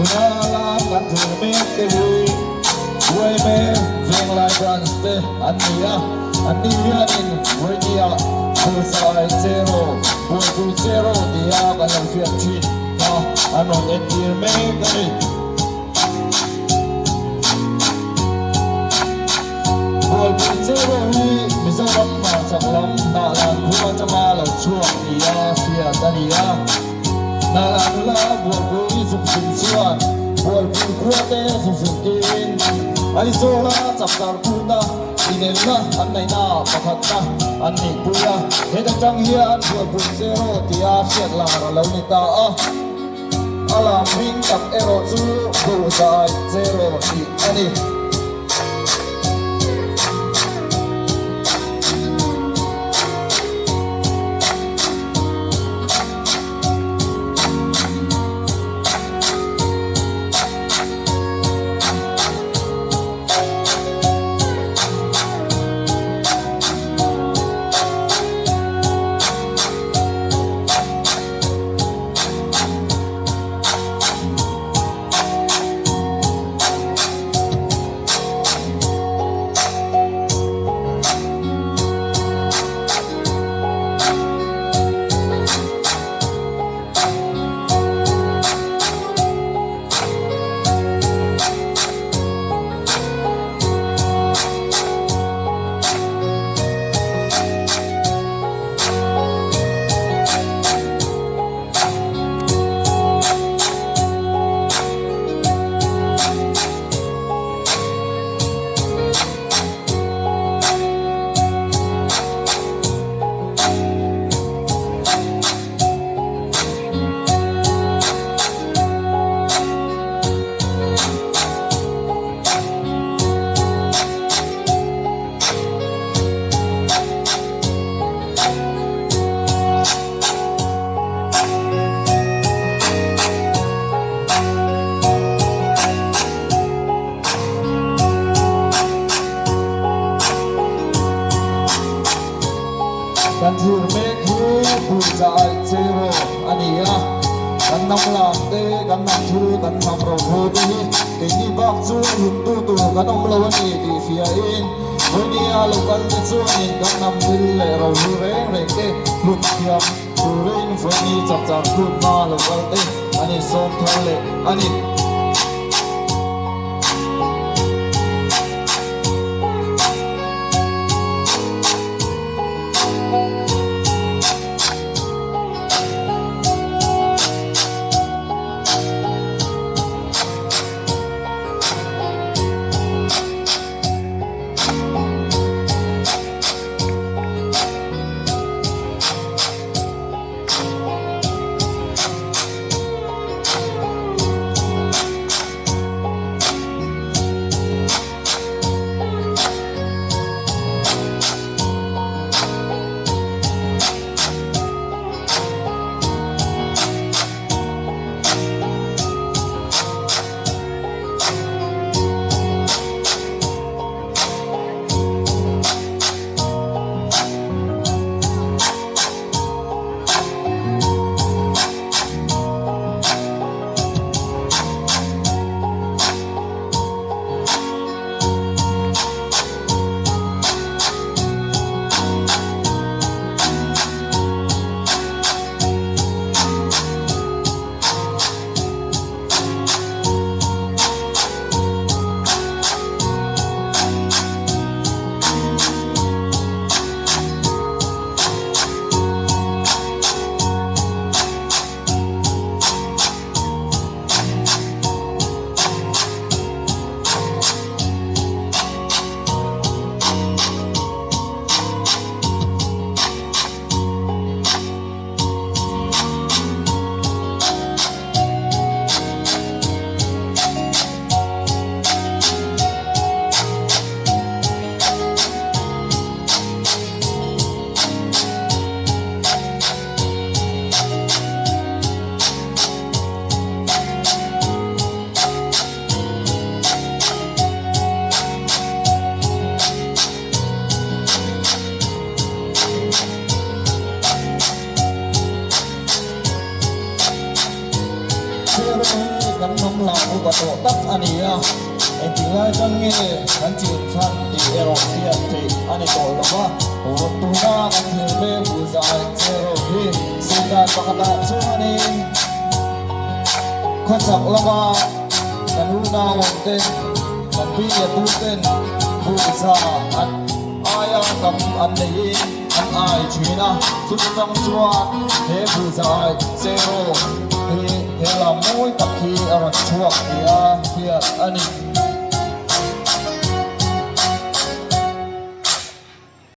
Tuna lam kan thlir mek te hi Uaime Venglai Branch te an ni a, anni hianin Vawinia Phulsai Cheraw, Buaipui Cheraw tia kan lo hriat thin kha an rawn entir mek a ni. Buaipui Cheraw hi Mizoram hmarchhak lam hnahlan khua atanga lo chhuak nia hriat a ni a. Hnahlan nula Bualpui zukzin chuan Bualpui khuate zukzin tiin Aizawla chapchar kutna inelna an neihna pakhatna an nihpui a, heta tang hian Bualpui Cheraw tia hriat lar a lo ni ta a. A lam hming tak erawh chu Buhzai Cheraw tih a ni. Kan thlir mek hi Buhzai Cheraw a ni a, kan hnam lam te, kan hnam thu, kan hnam rohlu te hi keini bak chu a hlut tu tur kan awm lo a ni tih hriain vawinia lo kal te chuanin kan hnam thil leh rohlu reng reng te hlut thiam turin vawiini chapchar khut hma lo kal te an insawm thar leh a ni. kan hnam lam upa tawh tak a ni a, engtik lai tan nge kan chin chhan tih erawh hriat theih a ni tawh lo va. Tuna kan thlir mek buhzai cheraw hi sultan pakhatah chuanin khawchhak lama kan unau awm ten, kan pi leh pu ten buhza an aia tam an neihin an ai thin a, chumi tang chuan he buhzai cheraw hi he lam mawi tak hi a rawn chhuak nia hriat a ni.